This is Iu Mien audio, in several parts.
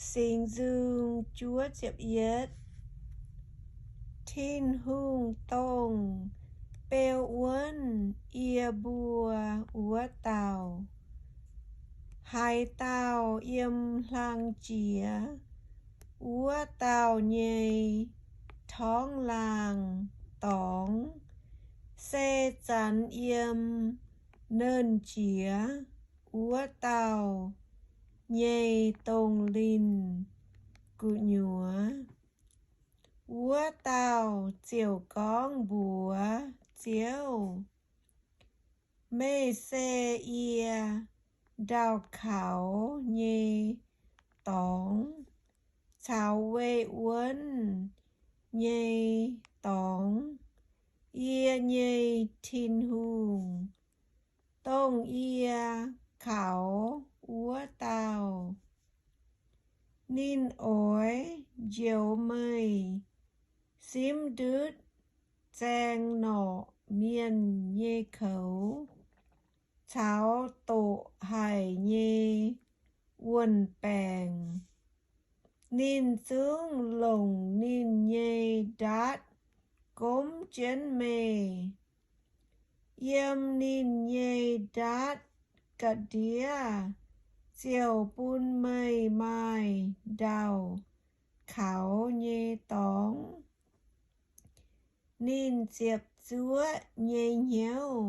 Singx Nzung juov ziepc yietv. Tin-Hungh dongh beu wuonv yie mbuo wuov dauh, haaix dauh yiem hlang jiex wuov dauh nyei torngv laangh dorngx se zanx yiem nernh jiex wuov dauh nyei dongh linh gu'nyuoz. Wuov dauh ziouc gorngv mbuox Ziouv, Meih se yie ndau-kaux nyei dorngx caux weih wuonv nyei dorngx, yie nyei Tin-Hungh, dongh yie kaux wuov dauh. Ninh oix njoux meih simv ndutv zaeng norqc mienh nyei koux caux doqc haic nyei wuon-baengc. Ninh zungv longc ninh nyei ndaatv gomv jienv meih. Yiem ninh nyei ndaatv ga'ndiev ziouc bun meih maaih ndau-kaux nyei dorngx. Ninh ziepc zuoqv nyei hnyouv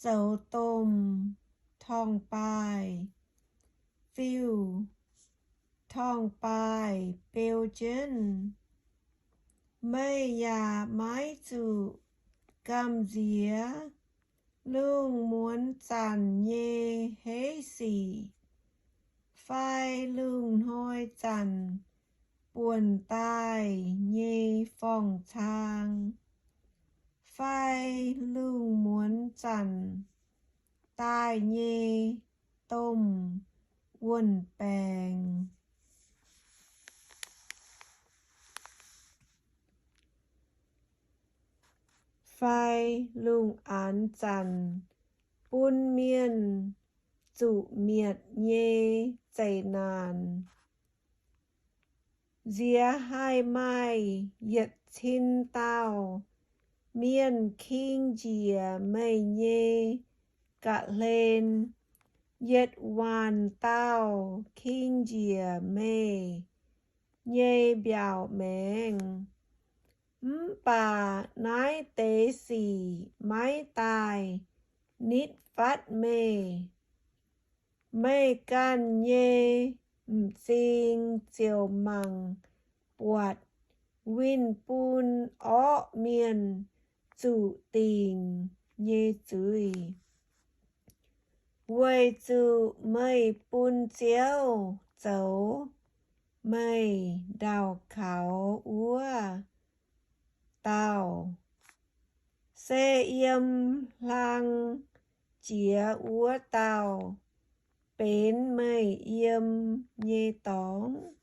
zoux domh torngv-baaih, fiuv torngv-baaih beu jienv. Meih yaac maiv zuqc gamh nziex lungh muonz zanc nyei heiv sic fai lungh hnoi zanc buonc daaih nyei forng-cang fai lungh muonz zanc daaih nyei domh wuon-baengc fai lungh aanx zanc bun mienh zuqc mietc nyei zeqc naanc. Nziex haih maaih yietc cin dauh mienh king njiec meih nyei ga'hlen, yietc waanc dauh king njiec meih nyei mbiaauc maengx. Mv baac naaiv deix sic maiv daaih nitv fatv meih. Meih ganh nyei m'zing ziouc mangc buatc winh bun orqv mienh zuqc dingc nyei zuiz, weic zuqc meih bun Ziouv zoux meih ndau-kaux wuov dauh, se yiem hlang jiex wuov dauh benx meih yiem nyei dorngx.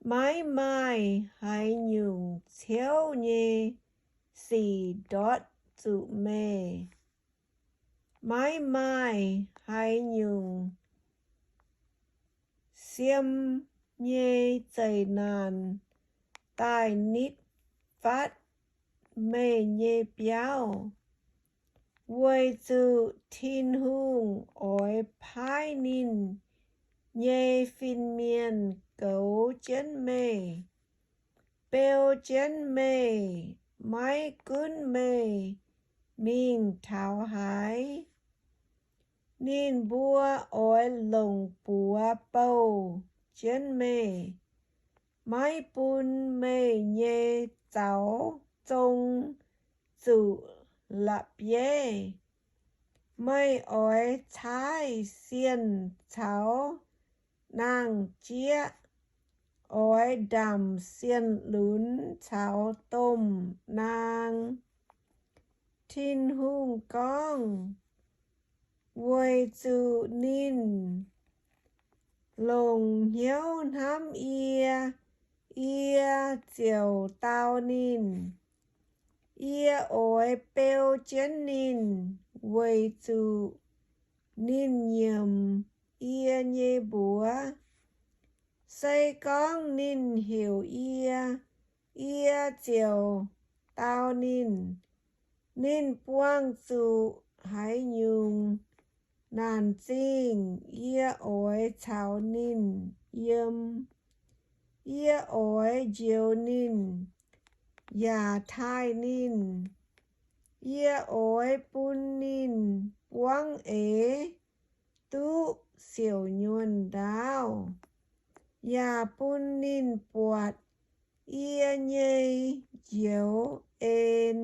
Maiv maaih haaix nyungc ciouv nyei sic ndortv zuqc meih. Maiv maaih haaix nyungc siem nyei zeqc naanc daaih nitv fatv meih nyei biauv, weic zuqc Tin-Hungh oix paaiv ninh nyei fin-mienh goux jienv meih, beu jienv meih, maiv gunv meih mingh taux haaix. Ninh mbuo oix longc buoz bouh jienv meih, maiv bun meih nyei zaux zong zuqc la'bieiv. Meih oix caaiv sienh caux naang-jieqv, oix ndamc sienh lunx caux domh naang. Tin-Hungh gorngv, weic zuqc ninh longc hnyouv hnamv yie, yie ziouc dau ninh. Yie oix beu jienv ninh weic zuqc ninh nyiemc yie nyei mbuox. Se gorngv ninh heuc yie, yie ziouc dau ninh. Ninh buangh zuqc haaix nyungc naanc zingh, yie oix caux ninh yiem. Yie oix njoux ninh yaac taaih ninh. Yie oix bun ninh buangv eix duqv siouc nyuonh ndaauv, yaac bun ninh buatc yie nyei njoux en.